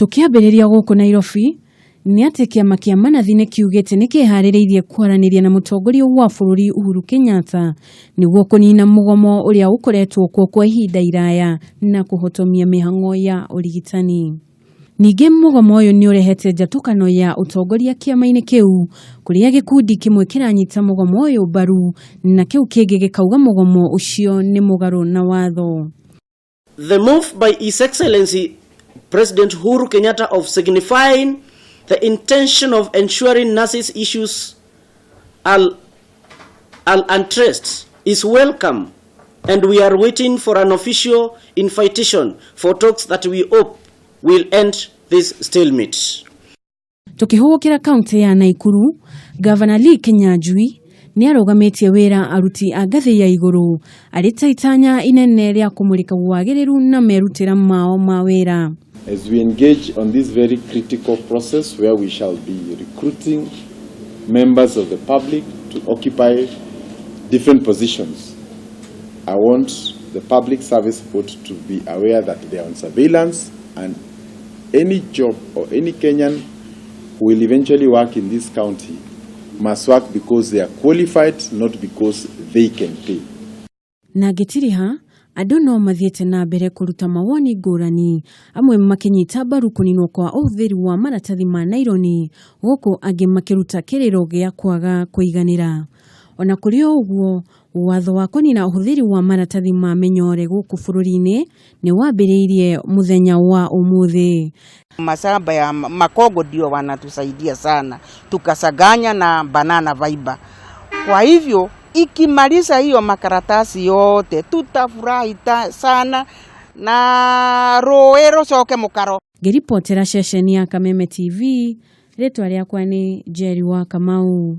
Tũkĩambĩrĩria gũkũ Nairobi, nĩ atĩ kĩama kĩa manathi nĩ kiugĩte nĩ kĩharĩrĩirie kwaranĩria na mũtongoria wa bũrũri Uhuru Kenyatta nĩguo kũnina mũgomo ũrĩa ũkoretwo kuo kwa ihinda iraya na kũhotomia mĩhang'o ya ũrigitani. Ningĩ mũgomo ũyũ nĩ ũrehete njatũkano ya ũtongoria kĩama-inĩ kĩu kũrĩa gĩkundi kĩmwe kĩranyita mũgomo ũyũ mbaru na kĩu kĩngĩ gĩkauga mũgomo ũcio nĩ mũgarũ na watho. The move by His Excellency President Uhuru Kenyatta of signifying the intention of ensuring nurses' issues are addressed is welcome, and we are waiting for an official invitation for talks that we hope will end this stalemate. Tũkĩhũgũkĩra kaunti ya Naikuru, Gavana Lee Kinyanjui nĩ arũgamĩtie wĩra aruti a ngathĩ ya igũrũ arĩ ta itanya inene rĩa kũmũrĩka wagĩrĩru na merutĩra mao ma wĩra. As we engage on this very critical process where we shall be recruiting members of the public to occupy different positions, I want the Public Service Board to be aware that they are on surveillance, and any job or any Kenyan who will eventually work in this county must work because they are qualified, not because they can pay. Na ngĩtiriha andũ no mathiĩte na mbere kũruta mawoni ngũrani, amwe makĩnyita mbaru kũninwo kwa ũhũthĩri wa maratathi ma naironi, gũkũ angĩ makĩruta kĩrĩro gĩa kwaga kũiganĩra. Ona kũrĩ o ũguo, watho wa kũnina ũhũthĩri wa maratathi ma mĩnyore gũkũ bũrũri-inĩ nĩ wambĩrĩirie mũthenya wa ũmũthĩ. Mashamba ya makongo ndio wanatusaidia sana, tukasaganya na banana fiber. Kwa hivyo ikimaliza hiyo makaratasi yote tutafurahi sana na rũĩ rũcoke mũkaro. Ngĩribotera ceceni ya Kameme TV, rĩtwa rĩakwa nĩ Jerry wa Kamau.